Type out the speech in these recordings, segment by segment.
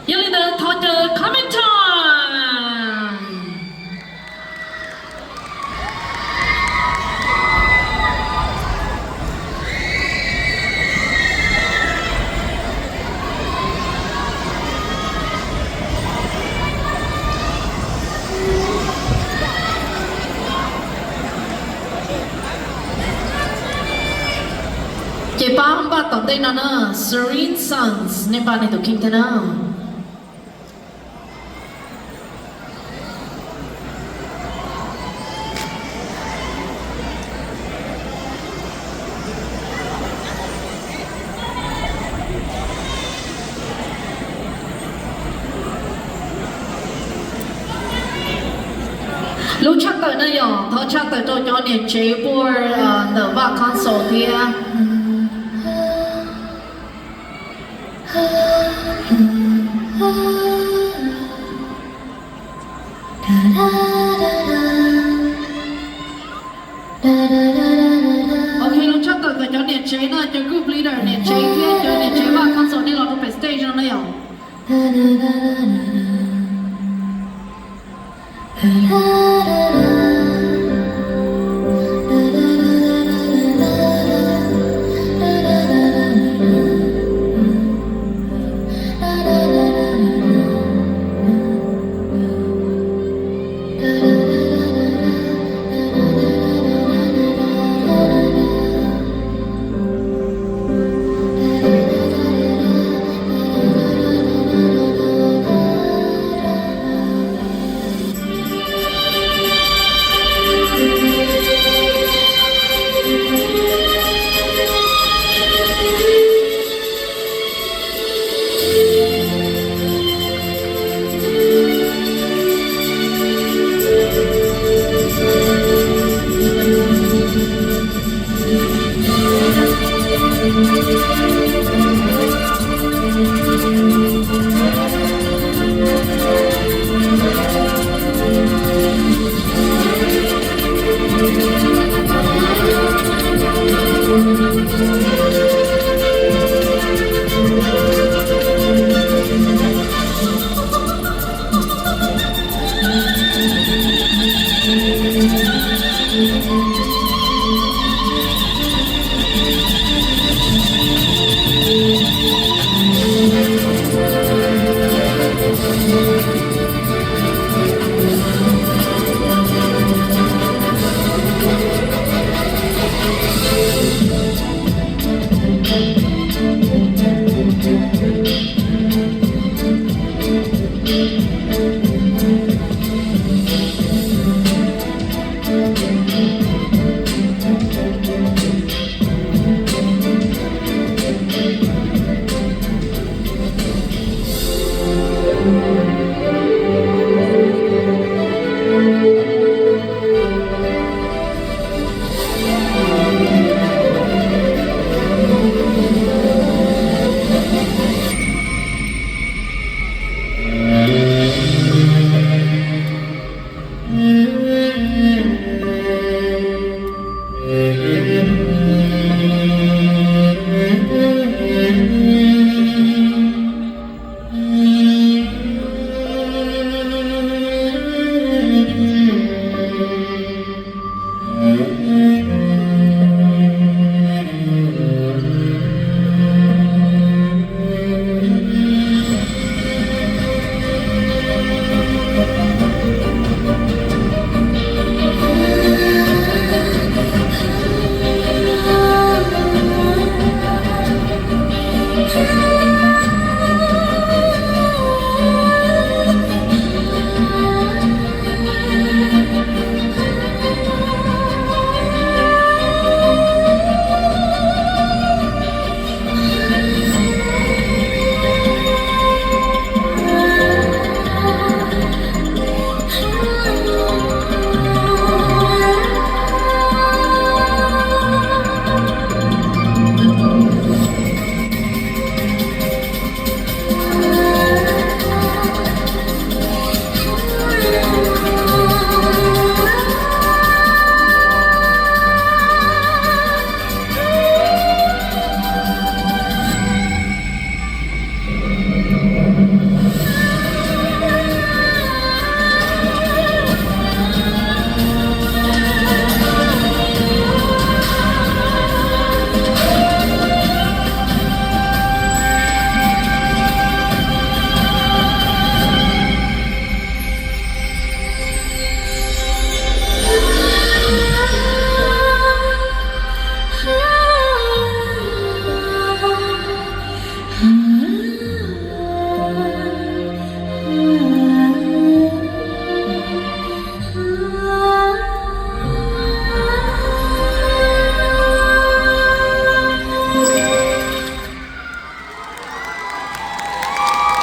Yog li ntawd thov caw Commentary. Ces pab npaj tom ntej no na, Serene Sons, nej npaj nej tus kheej thiab na. Lub tshaj tawm no yog thov tshaj tawm rau cov niam tsev puag ntawm Vaj Console thiab. Ok, lub tshaj tawm kom cov niam tsev no, cov group leader niam tsev thiab cov niam tsev Vaj Console nej los rau pem stage no na yom.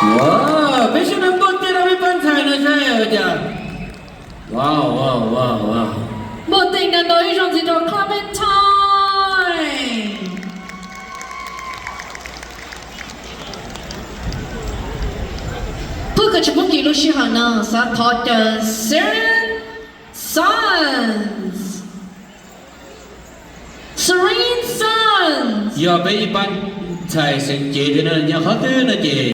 Ua, peb sawv daws npuaj teg rau ib pab ntxhais no saib ua cas. Wow, wow, wow, wow. Npuaj teg ntau ntau ib zaug ntxiv rau Clementine. Pub kom tsis pub nkim lub sij hawm no, xav thov caw Serene Sons. Serene Sons. Yog peb ib pab ntxhais xeev cev tiag no, nyob qhov twg no ces